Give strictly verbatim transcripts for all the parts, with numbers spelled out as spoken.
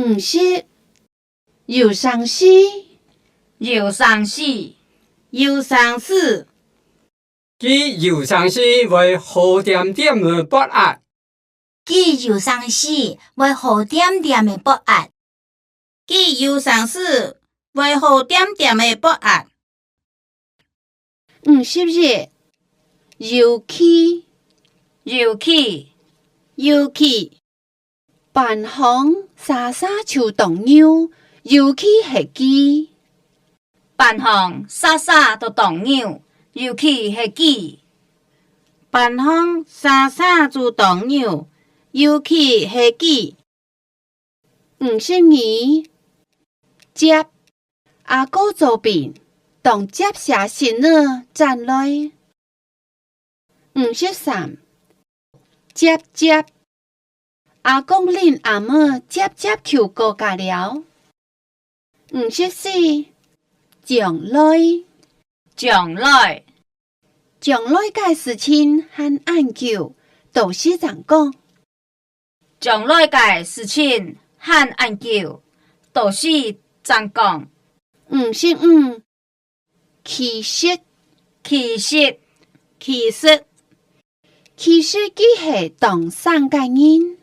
五十，有聲字，有聲字，有聲字。佢有聲字會好點點仔發閼。佢有聲字會好點點仔發閼。佢有聲字會好點點仔發閼。 五十一，油漆，油漆，油漆。粄糠儕儕就當油，尤其係佢。粄糠儕儕都當油，尤其係佢。粄糠儕儕就當油，尤其係佢。 五十二，摺。阿哥做兵，當摺些新仔轉來。五十三，摺摺。阿公領阿姆摺摺就過家了。五十四，將來，將來。將來个事情還恁久，到時正講。 將來个事情還恁久，到時正講。五十五，其實，其實，其實，其實佢係當省个人。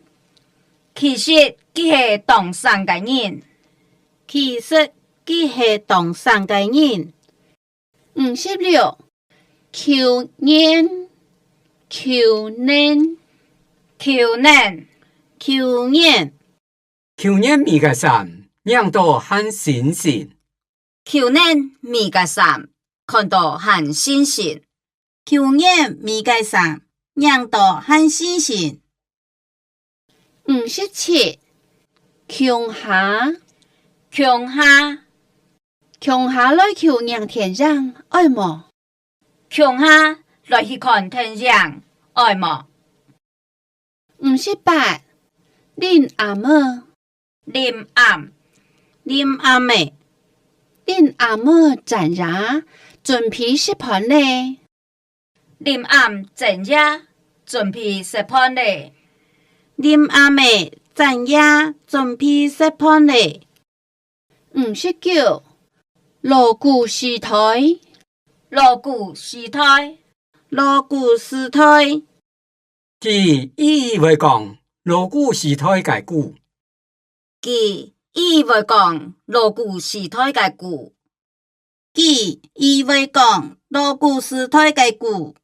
其實佢係當省个人。其實佢係當省个人。 五十六，舊年，舊年，舊年，舊年。舊年買个衫，䀴到還新鮮。舊年買个衫，看到還新鮮。舊年買个衫，䀴到還新鮮。 五十七，共下，共下，共下來去䀴電影，愛無？共下來去看電影，愛無？五十八，臨暗仔，臨暗，臨暗仔，臨暗仔，轉夜，準備食飯咧。 臨暗轉夜，準備食飯咧。臨暗仔轉夜，準備食飯咧。五十九，老古時代，老古時代，老古時代。佢一一會講老古時代个古。佢一一會講老古時代个古。 佢一一會講老古時代个古。